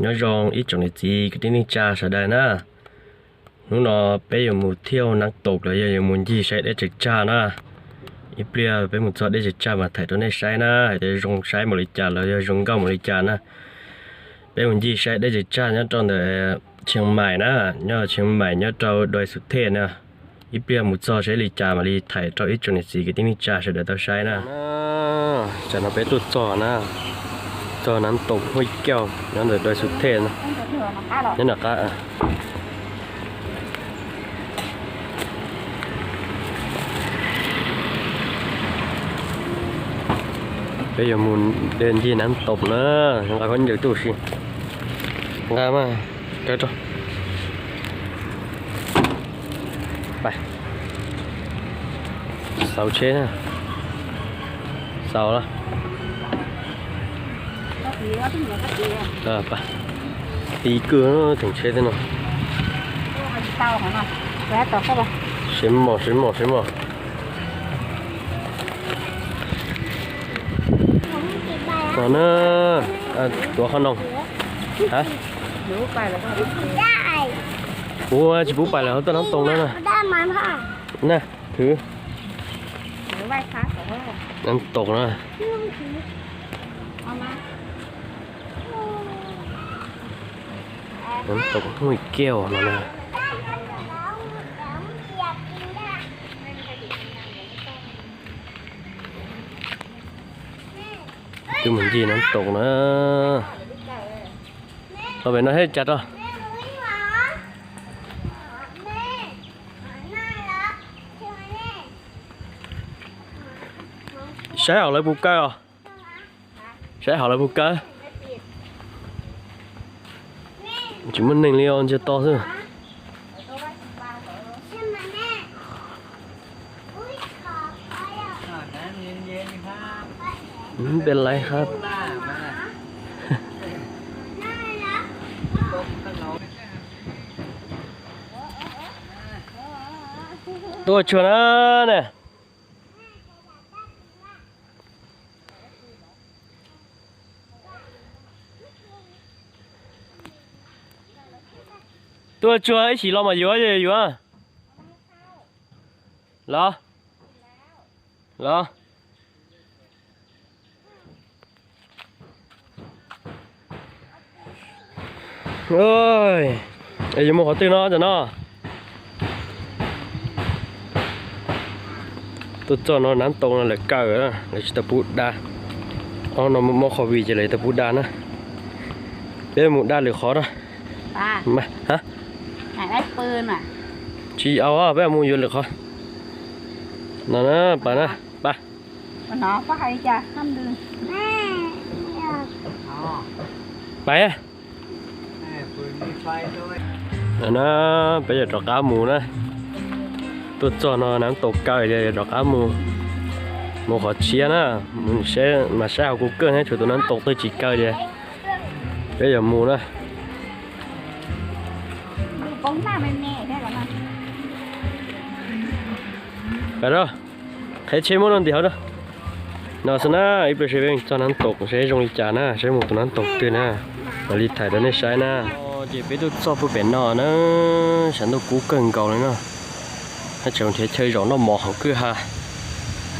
Nyob zoo ib tsoom niam txiv kwv tij neej tsa sawv daws na. Hnub no peb yuav mus thiaj Nab Toom los yog yuav mus ncig saib dej tseem tsag na. Ib pliag peb mus txog dej tseem tsag mas thaij rau nej saib na, hais tias zoo saib npaum li cas los yog zoo nkauj npaum li cas na. Peb mus ncig saib dej tseem tsag nyob rau ntawm Tsheej Maim na, nyob Tsheej Maim nyob rau Doi Xu Thej na. Ib pliag mus txog saib li cas mam li thaij rau ib tsoom niam txiv kwv tij neej tsa sawv daws tau saib na. Tam no peb tuaj txog na, txog Nab Toom Huj Kauj nyob ntawm Doi Xu Thej na, nyob nram qab. Peb yuav mus de ncig Nab Toom na, nqa khaub ncaws tuaj si. Nqa mas, kaw rau. Xauv tsheb na. Xauv los. Ti kwj theem tsheb thiab no. Siv mos, siv mos, siv mos. Tuav qhov no. Kuv tsis pub pais lawm hauv tuaj Nab Toom no na. Na, thwv. Nab Toom na. Nab Toom Huj Kauj no na. Twb mus ncig Nab Toom na. Los pem no thiab cas rau. Saib hauv lawv puas kaw os. Saib hauv lawv puas kaw. Tsis muaj neeg li os, ntsiag to xwb. Peb laiv hab. Tuaj tsuag na ne. Tuaj tsuag ib chim los mas yuav yuav. Los. Los. Yuav mus qhov twg no tam no? Tuaj txog no Nab Toom no lawv kaw, lawv tsis tau pub da. Ob no muaj qhov vij ces lawv tsis tau pub da na. Peb mus da lwm qhov na. Tsis au, peb mus yuav lwm qhov. No na, pas na, pas. Pas. Na, peb yuav rov qab mus na. Tuaj txog no Nab Toom kaw ces yuav rov qab mus, mus qhov tshiab na. Mas saib hauv kuv kawg thiab, tshuav tus Nab Toom twg tsis kaw ces peb yuav mus na. Qheb tsheb muab no ntim hauv na. No xwb na, ib pliag seb peb txog Nab Toom seb zoo li cas na, seb mus tus Nab Toom twg na, mam li thaij rau nej saib na. Ces peb tuaj txog puag pem no na, saum ntuj kub kawg nkaus li no. Haj tseem nrhiav chaw zaum noj mov hauv kwj ha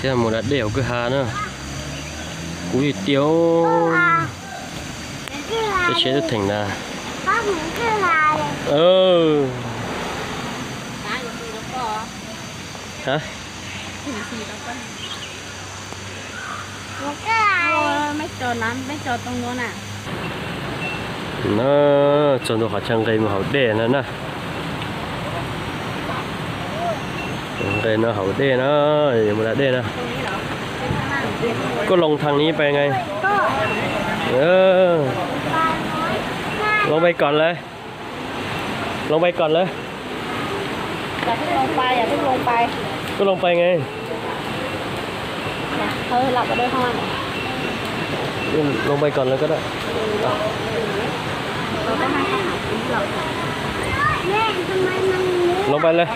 thiab mus da dej hauv kwj ha na. Kub tiag tiag. Tej tsheb twb theem ntag. Txog ntua qhov chaw nqis mus hauv dej no na. Nqis no hauv dej no, yuav mus da dej no. Koj loo thang ni pais nqis. Loo pais kom lawm. Loo pais kom lawm. Koj loo pais nqis. Loo pais kom lawm koj. Loo pais lawm.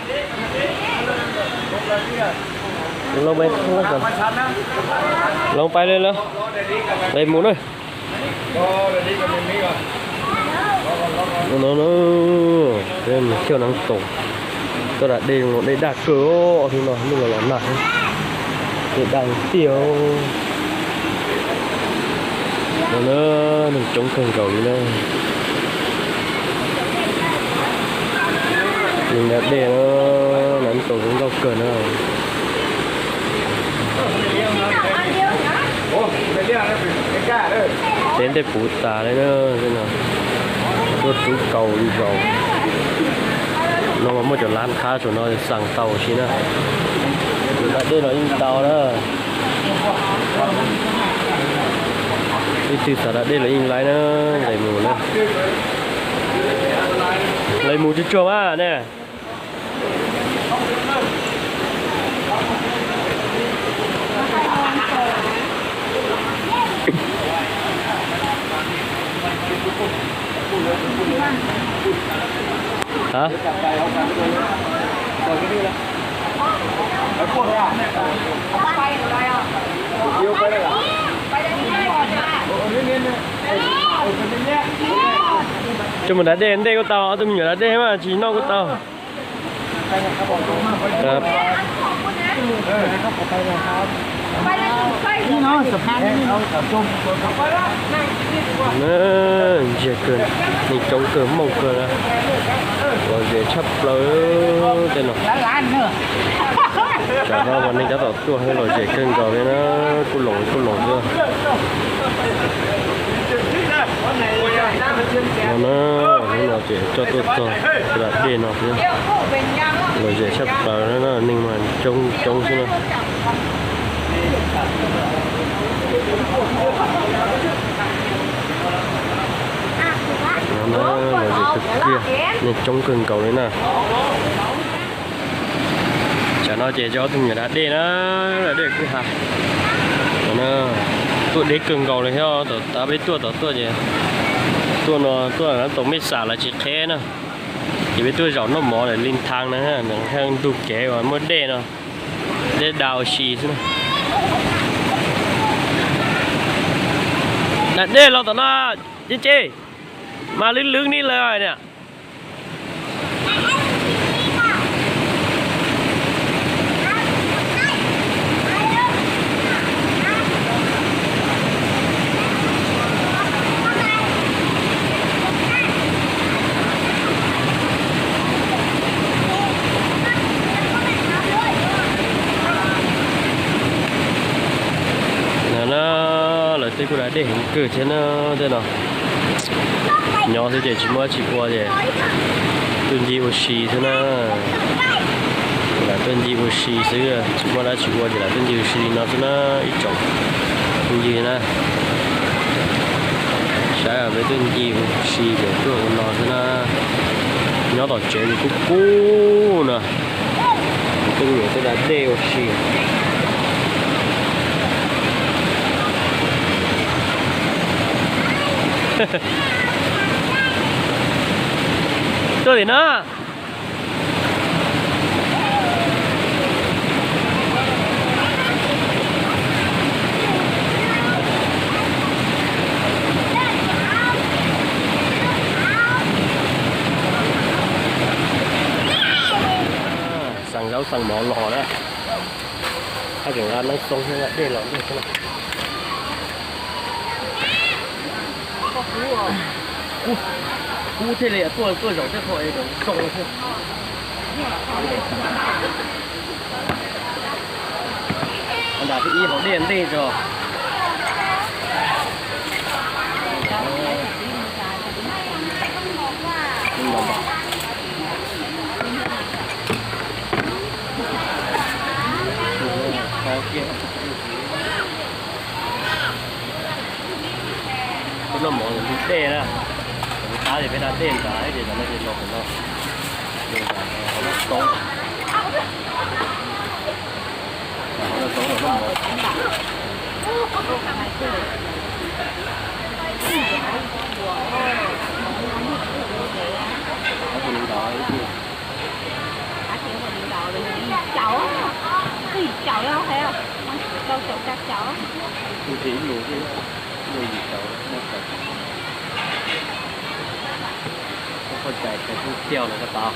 Loo pais, loo pais lawm lawm. Nqis mus na. No no, peb mus xyuas Nab Toom, tuaj da dej zoo no dej daj kawg, hnub no hnub los los nag, dej daj tiag. No na, neeg coob kawg nkaus li na. Neeg da dej na, Nab Toom zoo nkauj kawg na. Teb ntej puv tas li na, tej no tuaj rub kaus li zaus. No mas muaj cov lab qhab saum no xaas tau si na. Tus da dej los yeej tau na. Leej twg xav da dej los yeej laib na, nqes mus na. Nqes mus tsuag tsuag mas ne. Hả? Coj mus da dej ntej kuj tau, ob tug me nyuam da dej mas tsis noj kuj tau. Ntsiag kawg, neeg coob kawg, mooj kawg na, lom zem tshaj plaws tej no. Tsam no mas neeg tab tom tuaj, lom zem kawg nkaus li na, kuj loos kuj loos xwb. No na, hnub no ces coj tuaj txog da dej no xwb, lom zem tshaj plaws na, neeg mas coob coob xwb na. No na, lom zem kawg kiag, neeg coob kawg nkaus li na. Tsam no ces coj ob tug me nyuam da dej na, da dej kwj ha. Tuaj deb kawg nkaus li thiab, tom qab peb tuaj tod tuaj ces tuaj no tuaj Nab Toom Mej Xam lawv tsis qheb na, ces peb tuaj zaum noj mov lawm li thav na, ntug kev uas muaj dej no, dej da ua si xwb na. Da dej los tom no, ces ces mas lwb lwb ni lawm niam. No na, lawv tej kuj da dej heev kawg thiab na, tej no. Nyob xwb ces tsis muaj dab tsi ua ces tuaj ncig ua si xwb na. Lam tuaj ncig ua si xwb, tsis muaj dab tsi ua ces lam tuaj ncig ua si li no xwb na, ib tsoom phooj ywg na. Saib peb tuaj ncig ua si ces tuaj ua no xwb na. Nyob tom tsev ces kub kub no. Kuv tus me nyuam tuaj da dej ua si. Tuaj tim no. Xaa zaub xaa mov los na. Haj tseem nqa nab xoob thiab dej los ntej xwb na. Kub, kub thiaj li tuaj, tuaj zaum tej qho es zaum zoo thiab. Nram thib ib hauv dej ntej tso. Peb noj mov li dej na, kuv tab ces peb da dej nrad ces no ces los no, nrad no toob, nrad no toob los noj mov. Thiaj no koj tau.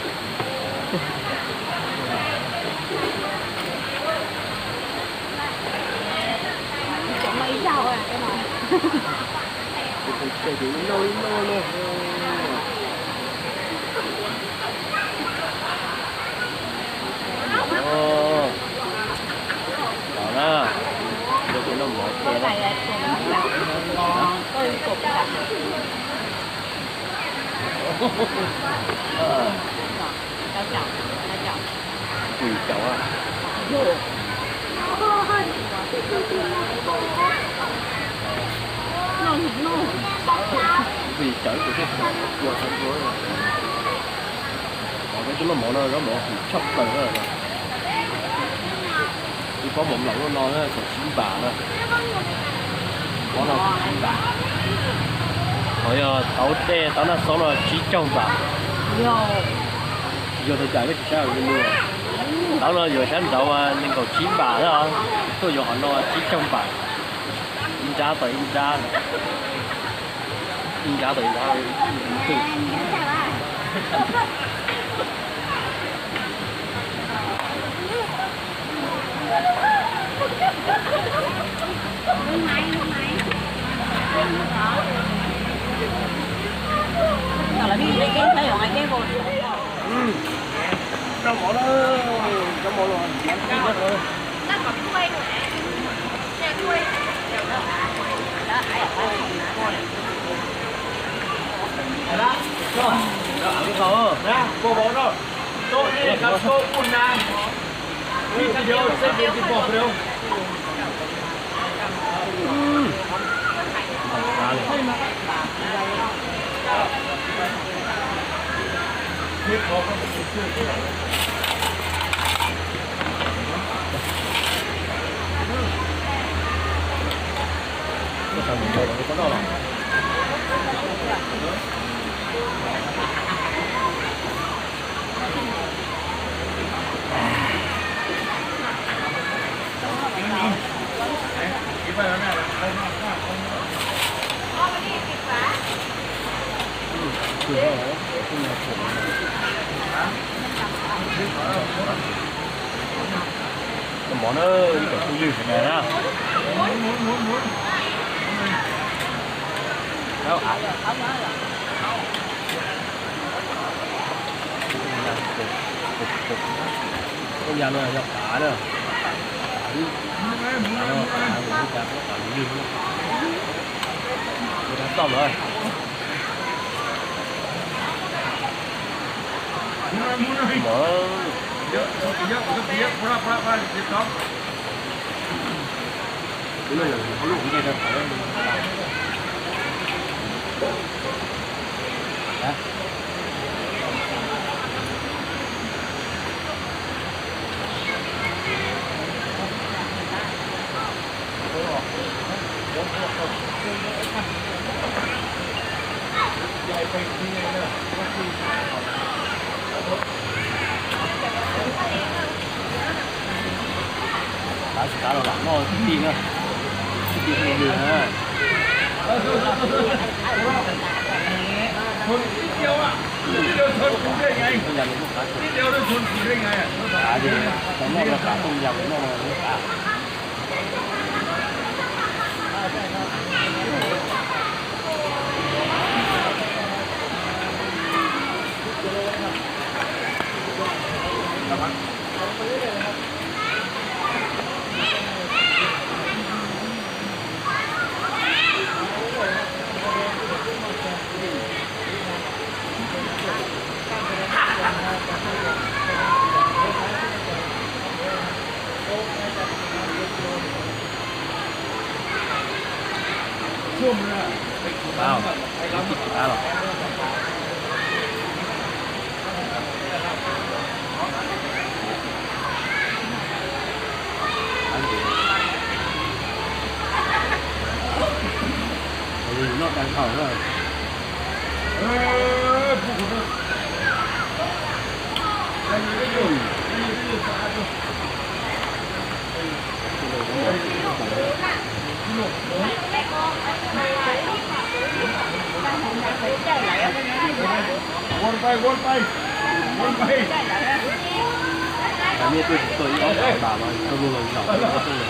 Los na, noj mov thiab. Ui, cawv a. Ui, cawv tus thiab tus ua tau ua. Os, peb tub noj mov no zaub mov kim tshaj plaws na. Ib pob mov nplaum no kaum tsib npam na. Pob no kaum tsib npam. Ho yog tau tej tau naj xob no tsib caug npam. Yog tau cas peb tsis saib zoo li. Tau no yuav sab nraud mas nees nkaum tsib npam na. Tuaj yuav qhov no tsib caug npam. Ib nrab tau ib nrab. Ib nrab tau ib nrab. Mov na, ib cov phooj ywg sawv daws na. Tub yas no yog qav na. Qav, qav, qav, qav lwj. Ua dab txoj lawm. Qav tsis qav los lam noj tib tij na. Tib tij phooj ywg na. Phooj ywg muaj qav, qav ces tau noj no qav phooj ywg noj no qav. Qab, ib tij qab los. Noj dag thaum na. Nws tuaj tsis tuaj ib ob xyoo tas mas tuaj luaj los zaum tuaj lawm.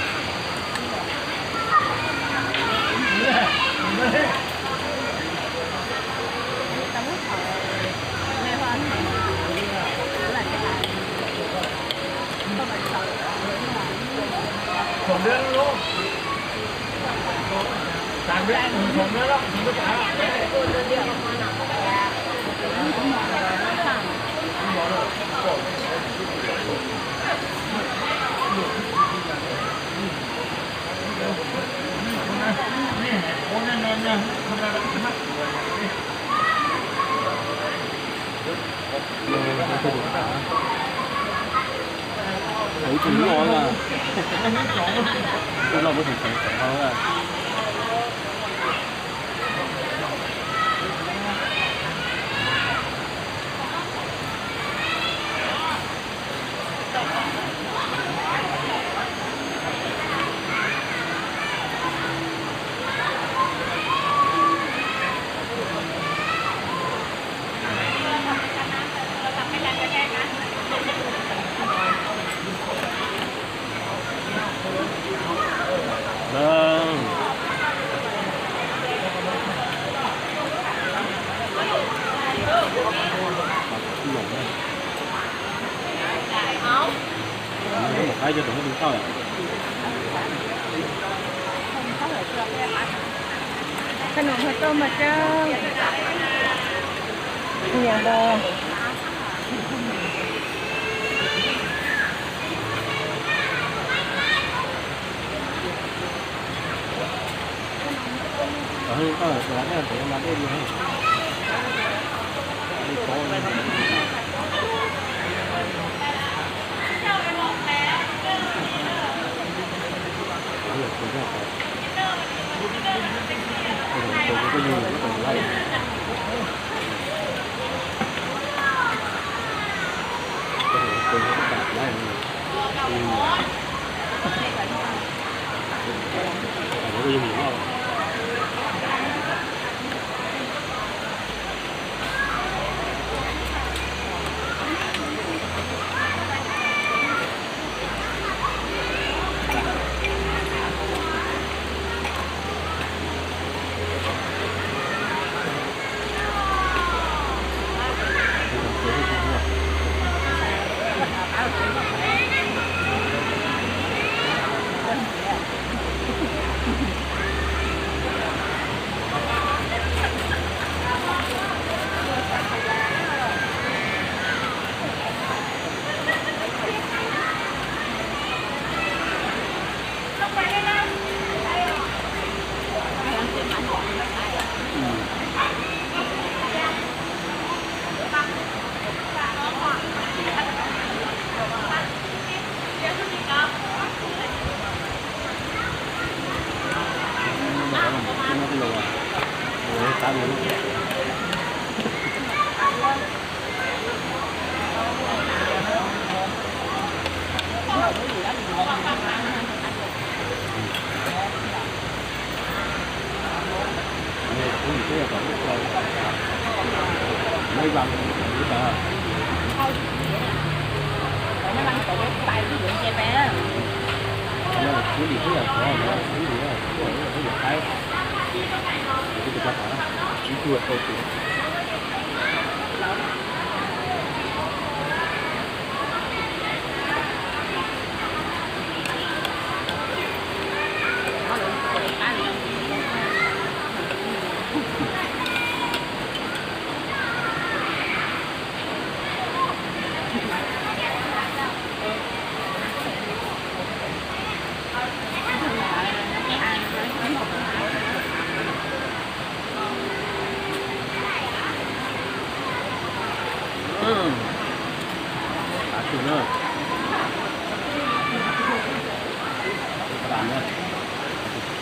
Ib tug nyuaj mas, tus no muaj tus tseem tseem no. Mus qaib cov tus tau. Qhov no hais tau mas cab nyiam npau. Cov hwj toj lawm, tus lav dej ntawd mas dej li, dej tov.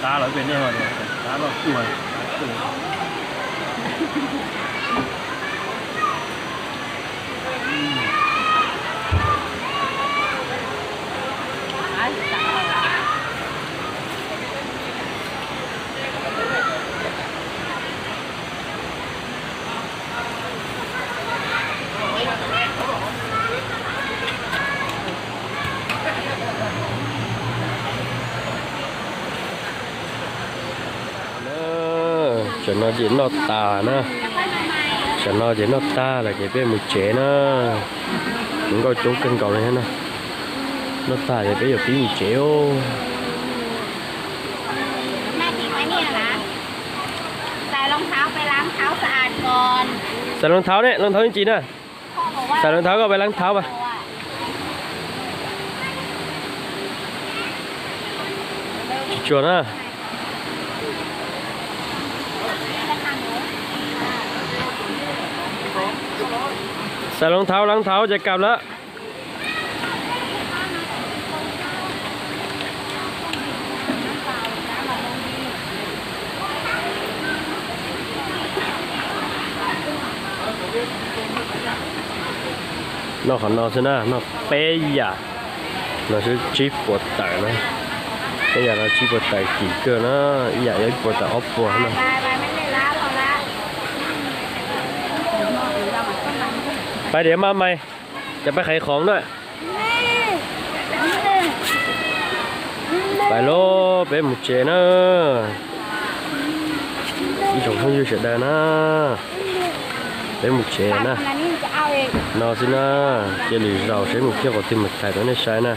Qab lawm pem nej, qab loj tuaj. Tam no ces noj tas na, tam no ces noj tag lawm ces peb mus tsev na. Mus nkauj coob kawg nkaus li thiab na. Noj tag ces peb yuav pib mus tsev os. Xais rau nthav ne, rau nthav ib ntsis na. Xais rau nthav koj pais rau nthav mas. Tsis tsuag na. Xais rau nthav, rau nthav ces kam lawm. Noj qhov no xwb na, noj peb yam no xwb tsib puas tawm na. Peb yam no tsib puas tawm kim kawg na, ib yam yog ib puas tawm ob puas na. Pais diav maj mais, ces peb qhaiv khoov na. Pais lauj, peb mus tsev na. Ib tsoom phooj ywg sawv daws na, peb mus tsev na. No xwb na, cia lwm zaus seb mus kiag qhov twg mus thaij rau nej saib na.